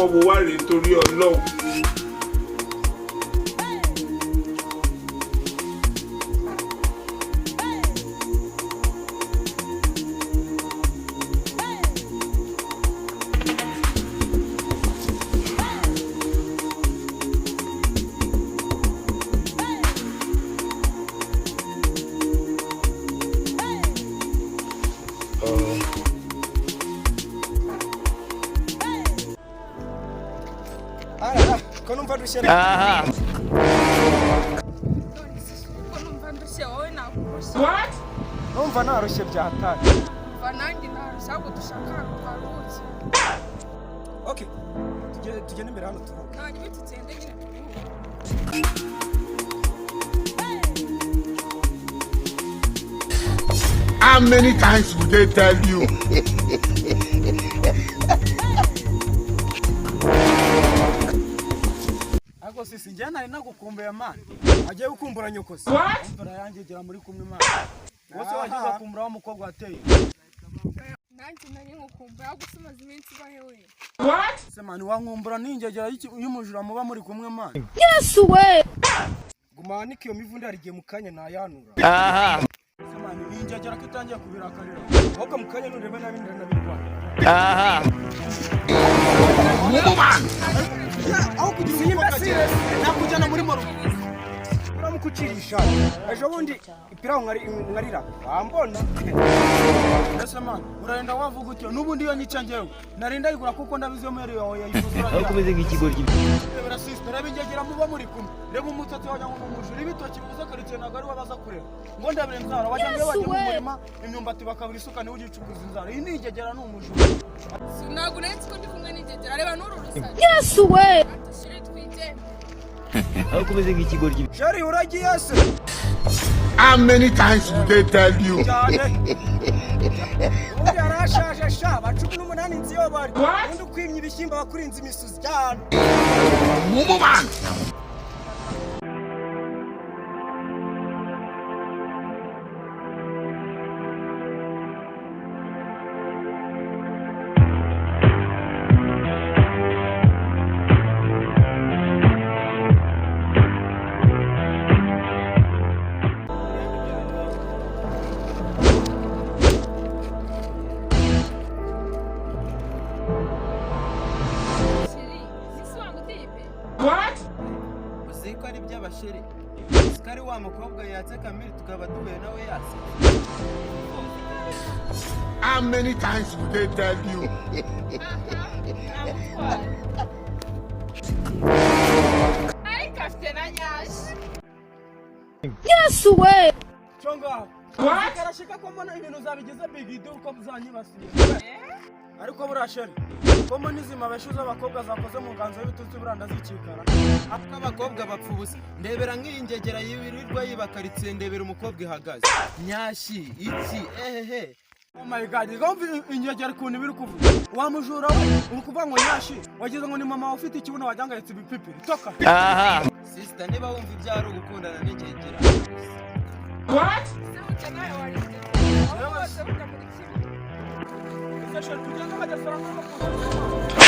Wo wá rèé torí Ọlọ́run. Ko numva ndushye? Ko numva ndushye, wowe nakurushye? Numva narushye byatari. Umva, nanjye narushye, ahubwo dushaka ahantu twaruhutse. Okay, tugende imbere hano turuhuke. Nta tugende nyine turuhuke. How many times will they tell you? Ariko sisi, njye nari nagukumbuye, man. Agiye gukumbura nyoko se? Imvura yanjye igera muri kumwe, man. Wose wagiye ugakumbura wa mukobwa wateye. Nanjye nari nkukumbuye, ahubwo se umaze iminsi ubahe we? Se man, wankumbura n'ingegera y'umujura muba muri kumwe, man? Yesu we! Guma niko iyo mivundo hari igihe mu kanya nayanura. Se man, iyi ngegera ko itangiye kubirakarira, ahubwo mu kanya nureba nabi ndanabirwanya. Aho kugira umukobwa nakujyana muri morugo, uramuka ucirisha ejo bundi ipirawu nkarira wambona. Ese man, urarenda wavuga utyo? N'ubundi iyo nyica njyewe narinda yigura, kuko ndabizi iyo mweri yawe yayifuzura. Aho kumeze nk'ikigoryi. Rebera sister, reba ingegera muba muri kumwe, reba umusatsi wagira ngo ni umujura. Ibitoki bibuze karitsiye ntabwo ari we baza kureba ngo ndabire inzara, wagira ngo iyo bagiye mu murima imyumbati bakabura isuka, niwe ugicukuza inzara. Iyi ni ingegera, ni umujura. Ntabwo nari nzi ko ndi kumwe n'ingegera, reba n'uru rusari. Yesu we! Dushyire twigende. Aho kumeze nk'ikigoryi. Sheri, uragiye se? How many times will they tell you? Cyane, ubundi yarashaje sha, ba 18 nzi iyo bari. Ubundi ukwimye ibishyimbo bakurinze imisuzi cyane. Mumu man. Chéri, ese wanga uteye pe? Uzi ko ari iby'abasheri, uzi ko ari wa mukobwa yatse kamiri, tukaba duhuye nawe yatse. How many times will they tell you? Namutwara, ariko afite na nyashi. Yesu we! Cyo ngaho karashika ko mbona ibintu zabigize big deal, uko buzanyibasiye. Ariko buriya chéri, ko mbona izi mabeshu z'abakobwa zakoze mu nganzo y'ibitutsi, buriya ndazikikara. Ariko abakobwa bapfa ubusa. Ndebera nk'iyi ngegera yirirwa yiba karitsiye, ndebera umukobwa ihagaze nyashi iki ehehe. Oh my God, ngomva ingegera ukuntu ibiri kuvuga. Wa mujura we, uri kuvuga ngo nyashi, wagize ngo ni mama ufite ikibuno wajyangayitse ibipipiri. Toka. Sister, niba wumva ibyo ari ugukundana n'ingegera. Se bucya nawe wari ingegera, aho bose burya muri kimwe. Ese chéri, tugende Bagesera nk'aho.